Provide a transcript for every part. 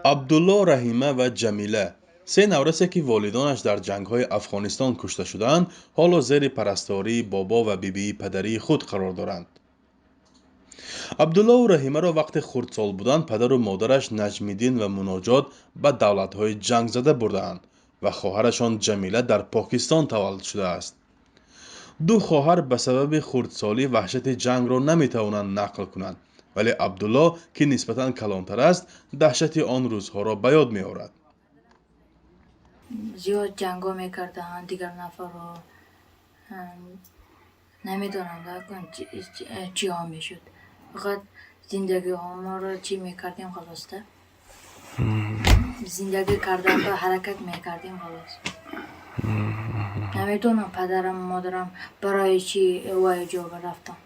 Абдулло, Раҳима ва Ҷамила, се наврасе, ки волидонаш дар ҷангҳои Афғонистон кушта шудаанд, ҳоло зери парастории бобо ва бибии падарии худ қарор доранд. Абдуллову Раҳимаро вақте хурдсол буданд, падару модараш Наҷмиддин ва Муноҷот ба давлатҳои ҷангзада бурдаанд ва хоҳарашон Ҷамила дар Покистон таваллуд шудааст. Ду хоҳар ба сабаби хурдсолӣ ваҳшати ҷангро наметавонанд нақл кунанд, вале Абдулло, ки нисбатан калонтар аст, даҳшати он рӯзҳоро ба ёд меорад. Зиёд ҷангҳо мекарданд дигар нафарҳо. Намедонам, чиҳо мешуд, фақат зиндагиҳоморо чӣ мекардем, халоста, зиндагӣ кардан ба ҳаракат мекардем, халос. Намедонам, падарам, модарам барои чӣ вай ҷо рафтанд.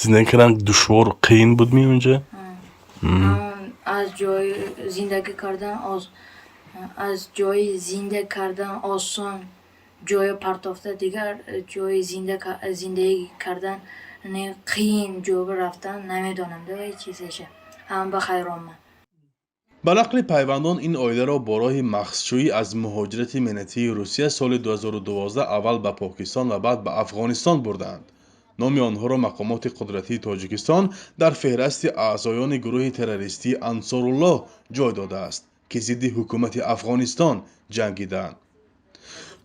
Зиндагӣ кардан душвор, қиин буд ми унҷа? Аз ҷои зиндагӣ кардан, аз ҷои зинда кардан осон ҷоя партофта, дигар ҷои зиндагӣ кардан қиин ҷо рафтан. Намедонам да вай чизеша, ҳама ба хайронман. Ба нақли пайвандон, ин оиларо бо роҳи махсшӯӣ аз муҳоҷирати меҳнатии Русия соли 2012 аввал ба Покистон ва баъд ба Афғонистон бурдаанд. Номи онҳоро мақомоти қудратии Тоҷикистон дар феҳрасти аъзоёни гурӯҳи террористии Ансоруллоҳ ҷой додааст, ки зидди ҳукумати Афғонистон ҷангидаанд.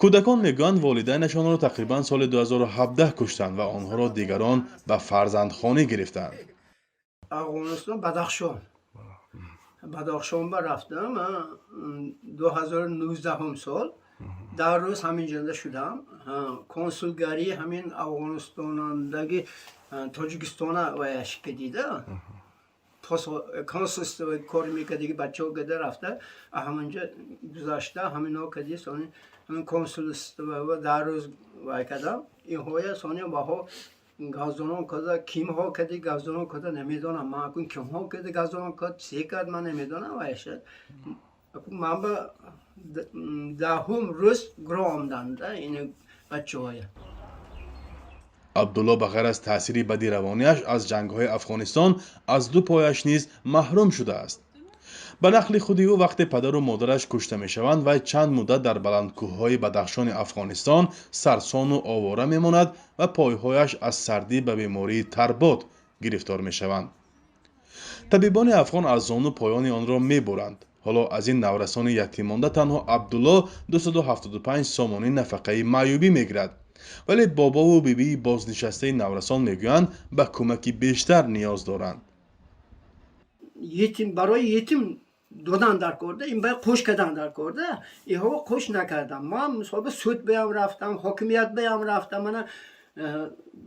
Кӯдакон мегӯянд, волидайнашонро тақрибан соли 2017 куштанд ва онҳоро дигарон ба фарзандхонӣ гирифтанд. Афғонистон, Бадахшон, Бадахшон ба рафтам 2019-ум сол. Дар рӯз ҳамин ҷанда шудам. Консулгарии ҳамин Афғонистонадаги Тоҷикистона ваяш кадида, консульство кор мекардиги бачаҳо када рафта, ҳаминҷа гузашта, ҳамино кади. Сони ҳамин консульство дар рӯз вай кардам инҳоя. Сони баҳо газдонон када, кимҳо кади газдонон када, намедонам ман акун кимҳо кади газдонон кад, чӣ кард, ман намедонам. Вайша ман ба 10-ум рӯз гиро омданд ини бачаҳоя. Абдулло ба ғайр аз таъсири бади равонияш аз ҷангҳои Афғонистон, аз ду пояш низ маҳрум шудааст. Ба нақли худи ӯ, вақте падару модараш кушта мешаванд, вай чанд муддат дар баландкӯҳҳои Бадахшони Афғонистон сарсону овора мемонад ва пойҳояш аз сардӣ ба бемории тарбот гирифтор мешаванд. Табибони афғон аз зону поёни онро мебуранд. Ҳоло аз ин наврасони ятиммонда танҳо Абдулло 275 сомонӣ нафақаи маъюбӣ мегирад, вале бобову бибии бознишастаи наврасон мегӯянд, ба кӯмаки бештар ниёз доранд. Етим, барои етим додан дар корда, ин бай қӯш кардан дар корда, иҳо қӯш накардам. Ман мисол ба суд баям рафтам, ҳокимият баям рафтам, мана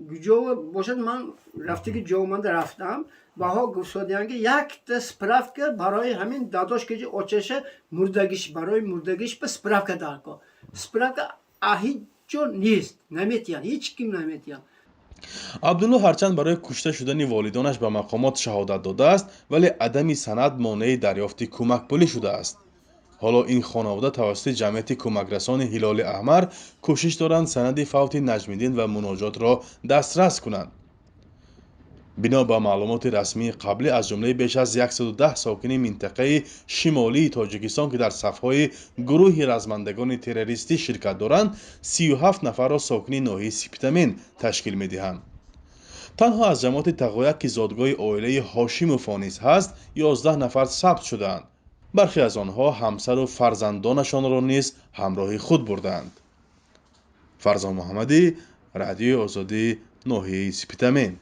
куҷо бошад, ман рафтаги ҷоманда рафтам. Баҳо гуфтодиян, ки якта справка барои ҳамин дадош киҷи очаша мурдагиш, барои мурдагиш ба справка дар кор. Справка ҳеҷ ҷо нест, наметиҳанд, ҳеҷ ким наметиҳанд. Абдулло ҳарчанд барои кушта шудани волидонаш ба мақомот шаҳодат додааст, вале адами санад монеи дарёфти кӯмакпулӣ шудааст. Ҳоло ин хонавода тавассути ҷамъияти кӯмакрасони Ҳилоли Аҳмар кӯшиш доранд санади фавти Наҷмиддин ва Муноҷотро дастрас кунанд. Бино ба маълумоти расмии қаблӣ, аз ҷумлаи беш аз 110 сокини минтақаи шимолии Тоҷикистон, ки дар сафҳои гурӯҳи размандагони террористӣ ширкат доранд, 37 нафарро сокини ноҳияи Сипитамен ташкил медиҳанд. Танҳо аз ҷамоати Тағояк, ки зодгоҳи оилаи Ҳошимовҳо низ ҳаст, 11 нафар сабт шудаанд. Бархе аз онҳо ҳамсару фарзандонашонро низ ҳамроҳи худ бурдаанд. Фарзон Муҳаммадӣ, Радиои Озодӣ, ноҳияи Сипитамен.